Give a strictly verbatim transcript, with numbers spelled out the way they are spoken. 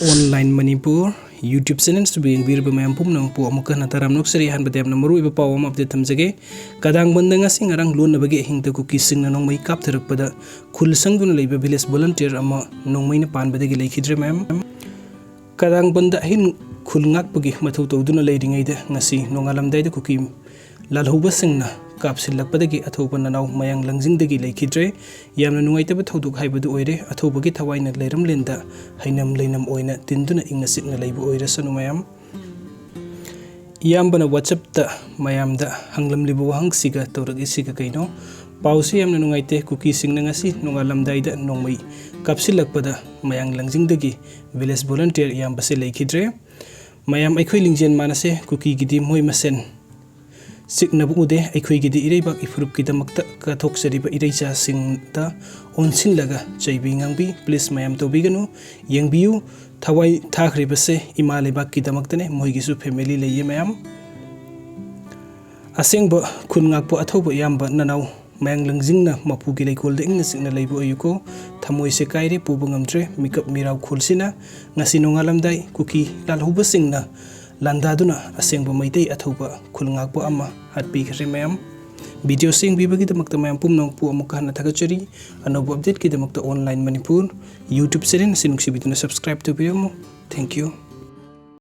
Online Manipur YouTube channel ꯑꯁꯤꯕꯨ ꯌꯦꯡꯕꯤꯔꯤꯕ ꯃꯌꯥꯝ ꯄꯨꯝꯅꯃꯛꯄꯨ ꯑꯃꯨꯛꯀ ꯍꯟꯅ ꯇꯔꯥꯝꯅ ꯑꯣꯛꯆꯔꯤ꯫ ꯑꯍꯥꯟꯕꯗ ꯌꯥꯝꯅ ꯃꯔꯨꯑꯣꯏꯕ ꯄꯥꯎ ꯑꯃ update ꯊꯝꯖꯒꯦ꯫ ꯀꯗꯥꯡꯕꯟꯗ ꯉꯁꯤ ꯉꯔꯥꯡ ꯂꯣꯟꯅꯕꯒꯤ ꯑꯍꯤꯡꯗ ꯀꯨꯀꯤꯁꯤꯡꯅ ꯅꯣꯡꯃꯩ ꯀꯥꯞꯊꯔꯛꯄꯗ ꯈꯨꯜ ꯁꯪꯗꯨꯅ ꯂꯩꯕ village volunteer ꯑꯃ ꯅꯣꯡꯃꯩꯅ ꯄꯥꯟꯕꯗꯒꯤ ꯂꯩꯈꯤꯗ꯭ꯔꯦ ꯃꯌꯥꯝ꯫ ꯀꯗꯥꯡꯕꯟꯗ ꯑꯍꯤꯡ ꯈꯨꯜ ꯉꯥꯛꯄꯒꯤ ꯃꯊꯧ ꯇꯧꯗꯨꯅ ꯂꯩꯔꯤꯉꯩꯗ ꯉꯁꯤ ꯅꯣꯡꯉꯥꯜꯂꯝꯗꯥꯏꯗ ꯀꯨꯀꯤ ꯂꯥꯜꯍꯧꯕꯁꯤꯡꯅ ꯀꯥꯞꯁꯤꯜꯂꯛꯄꯗꯒꯤ ꯑꯊꯧꯕ ꯅꯅꯥꯎ ꯃꯌꯥꯡ ꯂꯪꯖꯤꯡꯗꯒꯤ ꯂꯩꯈꯤꯗ꯭ꯔꯦ꯫ ꯌꯥꯝꯅ ꯅꯨꯡꯉꯥꯏꯇꯕ ꯊꯧꯗꯣꯛ ꯍꯥꯏꯕꯗꯨ ꯑꯣꯏꯔꯦ꯫ ꯑꯊꯧꯕꯒꯤ ꯊꯋꯥꯏꯅ ꯂꯩꯔꯝꯂꯦꯟꯗ ꯍꯩꯅꯝ ꯂꯩꯅꯝ ꯑꯣꯏꯅ ꯇꯤꯟꯗꯨꯅ ꯏꯪꯅ ꯆꯤꯛꯅ ꯂꯩꯕ ꯑꯣꯏꯔꯁꯅꯨ ꯃꯌꯥꯝ꯫ ꯏꯌꯥꯝꯕꯅ WhatsApp-ꯇ ꯃꯌꯥꯝꯗ ꯍꯪꯂꯝꯂꯤꯕ ꯋꯥꯍꯪꯁꯤꯒ ꯇꯧꯔꯛꯏꯁꯤꯒ ꯀꯩꯅꯣ? ꯄꯥꯎꯁꯤ ꯌꯥꯝꯅ ꯅꯨꯡꯉꯥꯏꯇꯦ꯫ ꯀꯨꯀꯤꯁꯤꯡꯅ ꯉꯁꯤ ꯅꯣꯡꯉꯥꯜꯂꯝꯗꯥꯏꯗ ꯅꯣꯡꯃꯩ ꯀꯥꯞꯁꯤꯜꯂꯛꯄꯗ ꯃꯌꯥꯡ ꯂꯪꯖꯤꯡꯗꯒꯤ village volunteer ꯏꯌꯥꯝꯕꯁꯦ ꯂꯩꯈꯤꯗ꯭ꯔꯦ꯫ ꯃꯌꯥꯝ ꯑꯩꯈꯣꯏ ꯂꯤꯡꯖꯦꯜ ꯃꯥꯟꯅꯁꯦ꯫ ꯀꯨꯀꯤꯒꯤꯗꯤ ꯃꯣꯏ ꯃꯁꯦꯟ ꯆꯤꯛꯅꯕ ꯎꯗꯦ꯫ ꯑꯩꯈꯣꯏꯒꯤꯗꯤ ꯏꯔꯩꯕꯥꯛ ꯏꯐꯨꯔꯨꯞꯀꯤꯗꯃꯛꯇ ꯀꯠꯊꯣꯛꯆꯔꯤꯕ ꯏꯔꯩꯆꯥꯁꯤꯡꯗ ꯑꯣꯟꯁꯤꯜꯂꯒ ꯆꯩꯕꯤ ꯉꯥꯡꯕꯤ꯫ Please ꯃꯌꯥꯝ ꯇꯧꯕꯤꯒꯅꯨ꯫ ꯌꯦꯡꯕꯤꯌꯨ꯫ ꯊꯋꯥꯏ ꯊꯥꯈ꯭ꯔꯤꯕꯁꯦ ꯏꯃꯥ ꯂꯩꯕꯥꯛꯀꯤꯗꯃꯛꯇꯅꯦ꯫ ꯃꯣꯏꯒꯤꯁꯨ family ꯂꯩꯌꯦ ꯃꯌꯥꯝ꯫ ꯑꯁꯦꯡꯕ ꯈꯨꯟ ꯉꯥꯛꯄ ꯑꯊꯧꯕ ꯏꯌꯥꯝꯕ ꯅꯅꯥꯎ ꯃꯌꯥꯡ ꯂꯪꯖꯤꯡꯅ ꯃꯄꯨꯒꯤ ꯂꯩꯀꯣꯜꯗ ꯏꯪꯅ ꯆꯤꯛꯅ ꯂꯩꯕ ꯑꯣꯏꯌꯨꯀꯣ꯫ ꯊꯃꯣꯏꯁꯦ ꯀꯥꯏꯔꯦ, ꯄꯨꯕ ꯉꯝꯗ꯭ꯔꯦ꯫ ꯃꯤꯀꯞ ꯃꯤꯔꯥꯎ ꯈꯨꯜꯁꯤꯅ ꯉꯁꯤ ꯅꯣꯡꯉꯥꯜꯂꯝꯗꯥꯏ ꯀꯨꯀꯤ ꯂꯥꯜꯍꯧꯕꯁꯤꯡꯅ ꯂꯥꯟꯗꯥꯗꯨꯅ ꯑꯁꯦꯡꯕ ꯃꯩꯇꯩ ꯑꯊꯧꯕ ꯈꯨꯜ ꯉꯥꯛꯄ ꯑꯃ ꯍꯥꯠꯄꯤꯈ꯭ꯔꯦ ꯃꯌꯥꯝ꯫ Video ꯁꯤ ꯌꯦꯡꯕꯤꯕꯒꯤꯗꯃꯛꯇ ꯃꯌꯥꯝ ꯄꯨꯝꯅꯃꯛꯄꯨ ꯑꯃꯨꯛꯀ ꯍꯟꯅ ꯊꯥꯒꯠꯆꯔꯤ꯫ ꯑꯅꯧꯕ update-ꯀꯤꯗꯃꯛꯇ Online Manipur YouTube channel ꯑꯁꯤ ꯅꯨꯡꯁꯤꯕꯤꯗꯨꯅ subscribe ꯇꯧꯕꯤꯔꯝꯃꯨ꯫ Thank you꯫